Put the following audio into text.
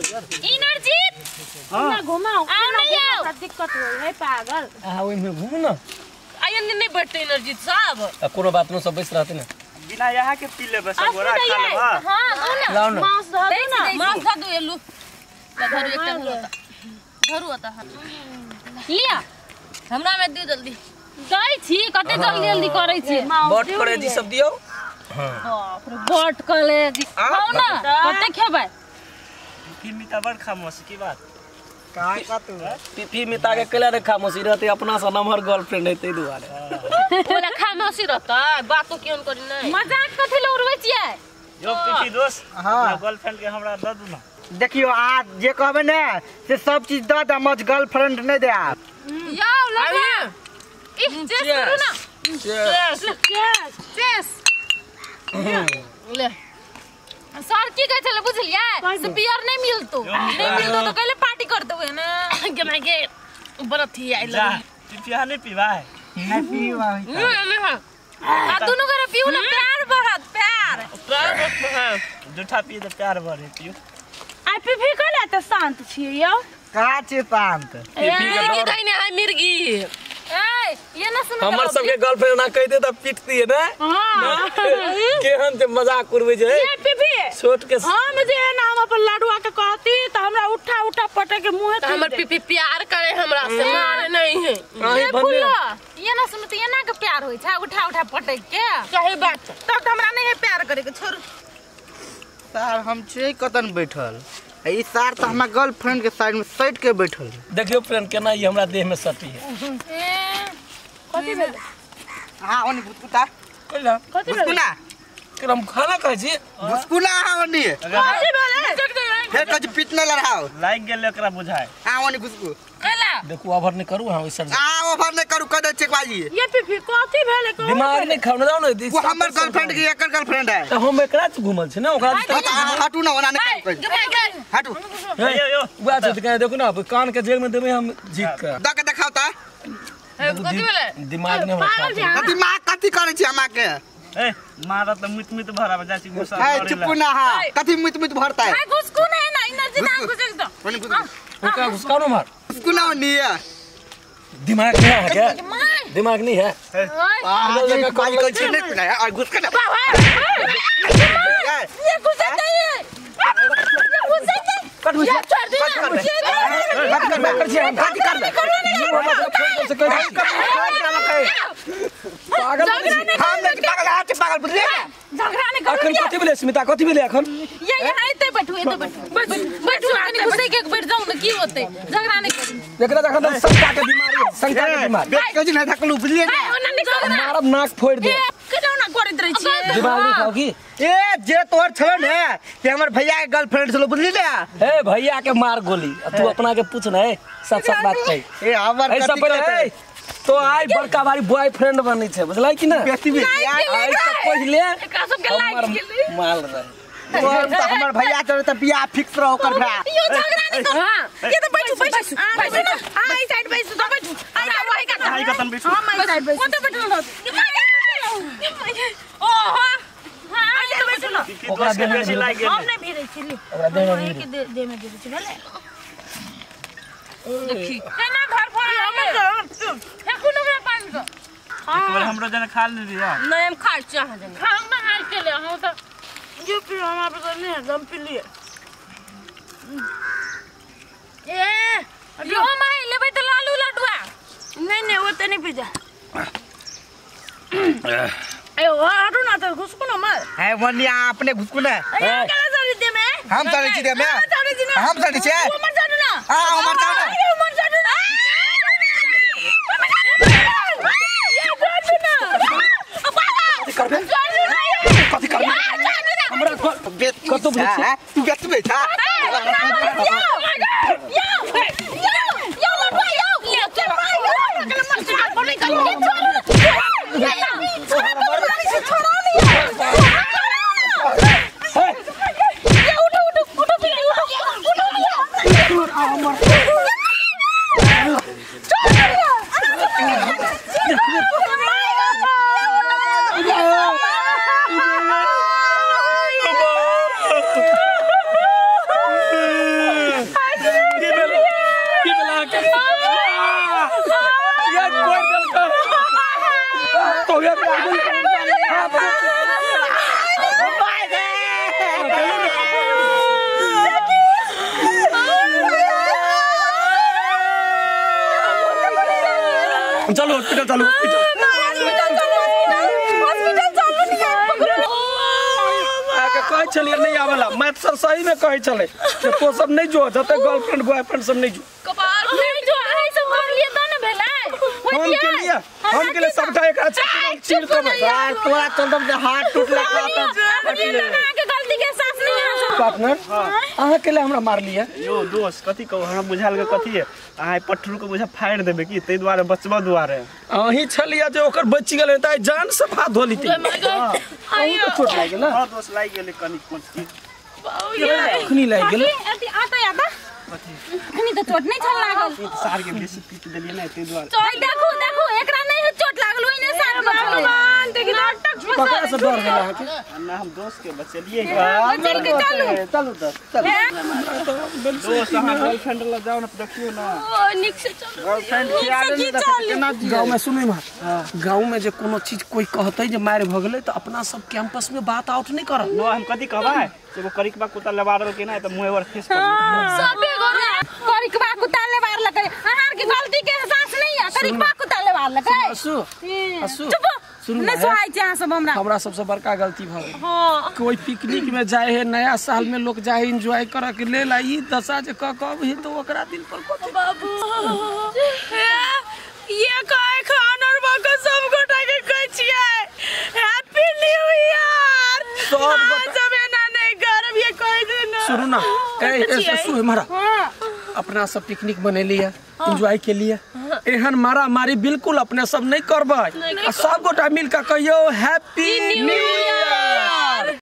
इनरजीत हां घुमाओ आओ नहीं आओ दिक्कत होई है पागल। आ ओइ में घूमू ना आयन नहीं बैठते इनरजीत साहब। कोनो बात न सब बैस रहते ना बिना यहाँ के पी लेबे सब गोरा खा लेबा। हां दो ना लाओ ना मांस धर दो ना मांस धर दो एलू धरू एकटा धरू धरू आता लिया हमरा में दियो जल्दी दै छी कते जल्दी जल्दी करै छी बट करे जी सब दियो। हां बाप रे बट कले जी खाओ ना कते खेबै पीपी मिता बड़ खामोशी की बात का का तू पीपी मिता के केला रे खामोशी रहते अपना सा नमहर गर्लफ्रेंड है तै दुआरे ओला खामोशी रहता बातो केहन करी नहीं मजाक कथि ल उड़बै छियै यो पीपी दोस्त। हां गर्लफ्रेंड के हमरा the दू ना। देखियो आज जे कहबे ने से सब चीज the they much girlfriend नहीं दे आप याओ लगा ई चेस करू ना चेस चेस चेस ले सर की कहै छले बुझलियै से बियर नहीं मिलतो नहीं मिलतो तो कहले पार्टी कर देबै ना के my के बरत ही आइल जा पीपी नहीं पीबा है नहीं पीबा नहीं आ दोनों करे पीऊ ना प्यार बढ़त प्यार प्यार बढ़त जूठा पी त प्यार बढ़े पीऊ। आ पीपी कहला त शांत छियै यौ का छी शांत पीपी के मिर्गी दैने है मिर्गी ए ये ना सुन हमर सब के गर्लफ्रेंड ना कह दे त पीटती है ना। हां केहन जे मजाक उड़बै छै ये पीपी छोट के हम जे ना हम अपन लाडुआ के कहती त हमरा उठा उठा पटक के मुंह त हमर पीपी प्यार करे हमरा से मारे नहीं है। आई भन्ने ये ना सुन त ये ना के प्यार होई छै उठा उठा पटक के सही बात तब त हमरा नहीं है प्यार करे के छोड़। सार हम छै कतन बैठल ई सार त हमरा गर्लफ्रेंड के साइड में सट के बैठल। देखियो फ्रेंड केना ई हमरा देह में सटी है। ए कथि भेल? हां ओनी भुतकुता कइला कथि भेल? भुतकुना के हम खाना खाइ छी भुतकुना हां ओनी कथि भेल? फेर कथि पीटने लड़ाओ लाग गेल एकरा बुझाय। हां ओनी घुसकू कइला देखू ओवर नहीं करू। हां ओइ सर हां ओवर नहीं करू कह दे चेक बाजी ये पीपी कथि भेल? दिमाग नहीं खाओ ना जाओ ना वो हमर गर्लफ्रेंड के एकर गर्लफ्रेंड है त हम एकरा से घुमल छी ना ओकरा हटू ना ओना नहीं कर हटू यो यो बुआ छै त देखू ना कान के जेल में देबै हम जीत के the के देखाउ त कथि भेलै? दिमाग नहीं हमरा दिमाग कथि करै छी हमरा के ए मारा त मुत मुत भराबे जा छी गुस्सा ए चुप ना। हां कथि मुत मुत भरता है हाय घुसकू नहीं ना एनर्जी ना घुसक दो ओनी ओका घुसकाओ ना मार घुसकू ना ओनी दिमाग नहीं है क्या? दिमाग नहीं है आ कल छी नहीं ना आ घुसका ना ये घुसक नहीं है ये घुसक नहीं कट ये छोड़ दे कट कर कर छी हम कथि करबे पागल हम नहीं पागल आ छी पागल बुझलियै झगड़ा नहीं करू अखन कथि भेलै स्मिता कथि भेलै अखन ये यहाँ एते बैठू एते बैठू बैठू कनी घुसै के बैठ जाऊ ना की होतै झगड़ा नहीं करू एकरा जखन शंका के बीमारी है शंका के बीमारी बेच के नहीं धकलू बुझलियै ए ओना नहीं झगड़ा मारब नाक फोड़ दे केना ना करैत रहै छी दिमाग नहीं खाओ की ए जे तोर छलो ने ते हमर भैया के गर्लफ्रेंड छलो बुझली ने ए भैया के मार गोली तू अपना के पूछ ना सच सच बात कह ए हमर ऐसा पहिले तो आई बड़का भारी बॉयफ्रेंड बनै छै बुझलै कि ना बेटी बेटी आई सब पहिले एकरा सब के लाइक गेलै माल रहे तो हमर भैया चले त बियाह फिक्स रहो ओकर भा यो झगड़ा नहीं कर हां ये तो बैठू बैठू बैठू ना हां ई साइड बैठू तो बैठू आ वही का हां कतन बैठू हम ई साइड बैठू कोते बैठू ओहो हां ई बैठू ना ओकरा बेसी लाग गेल हम नहीं भिरै छी ले ओकरा देह में के देह में भिरै छी भले देखी केना घर फोड़ा हे कोनो के पानी को एक बार हमरो जना खा ले लिया नहीं हम खाइ छी अहाँ जना खाऊ ना हार के ले हम तो जो पी हमरा पे नहीं है दम पी लिए ए यो माई लेबै त लालू लडुआ नहीं नहीं वो त नहीं पी जा ए ओ हटू ना त घुसकू ना मार है वनिया अपने घुसकू ना ए केला चढ़ी दे में हम चढ़ै छी दे में चढ़ै छी ना हम चढ़ै छी उमर चढ़ू ना हां उमर चढ़ू ना उमर चढ़ू ना ये चढ़ू ना कथि करबे कथि करबे हमरा कतो बुझै छी तू बेच बेच हां यो यो यो लडुआ यो ले के माई यो केला मर जा बोलै कर के छोड़ ये छोड़ नहीं ये उठो उठो उठो भी उठो उठो भी चलो हॉस्पिटल चलो हॉस्पिटल चलो आके कहै छलियै नहीं आवेला मैथ सर सही में कहै छलै कि तो सब नहीं जो जते गर्लफ्रेंड बॉयफ्रेंड सब नहीं जो कपाल नहीं जो आइ सब करलियै त न भेलै हम के लिए सबटा एकरा चीर कर यार तोरा चलतम से हाथ टूटला के गलती के एहसास नहीं है पार्टनर अहाँ के लिए हमरा मार लिया यो दोस्त कथि कहू हमरा बुझाल के कथि है अहाँ पठरू के बुझा फाड़ देबे की तै दुआरे बचबा दुआरे अहीं छलिया जे ओकर बचि गेलै त जान से हाथ धो लीती अहीं तो चोट लागि गेल हां दोस्त लागि गेलै कनी कोच की अखनी लागि गेलै अथि आता आता अखनी त चोट नहीं छल लागल ई सार के बेसी पीट देलियै ने तै दुआरे चल देखू देखू एकरा नहीं चोट लागल ओइने सार में भगवान देखि नाटक ककरा से डर गेल अहाँ के ना हम दोस्त के बचलिए चल के चलू चलू त चलू दोस्त अहाँ गर्लफ्रेंड लग जाओ ना देखियो ना ओ निक से चलू गर्लफ्रेंड के आले नहीं देखै केना गांव में सुनै मार गांव में जे कोनो चीज कोई कहतै जे मार भ गेलै त अपना सब कैंपस में बात आउट नहीं करब नो हम कथि कहबै एगो करिकबा कुत्ता लेबा रहल के ना त मुंह वर फेस कर सबे गोरे करिकबा कुत्ता लेबार लकै अहाँ के गलती के एहसास नहीं है करिकबा कुत्ता लेबार लकै असु असु चुप सुनू नहीं सोहाय छै अहाँ सब हमरा हमरा सबसे बड़का गलती भ गेल हां कोई पिकनिक में जाए है नया साल में लोग जाए एंजॉय करे के लेल ई दशा जे क कब ही तो ओकरा दिल पर कथि बाबू ये कहे खान और बाको सब गोटा के कहै छियै हैप्पी न्यू ईयर सब गोटा सब एना नहीं करब ये कहि दे ना सुनू ना ए सुन हमारा अपना सब पिकनिक मनेलिए एंजॉय के लिए एहन मारा मारी बिल्कुल अपने सब नहीं करबै आ सब गोटा मिल के कहियो हैप्पी न्यू ईयर।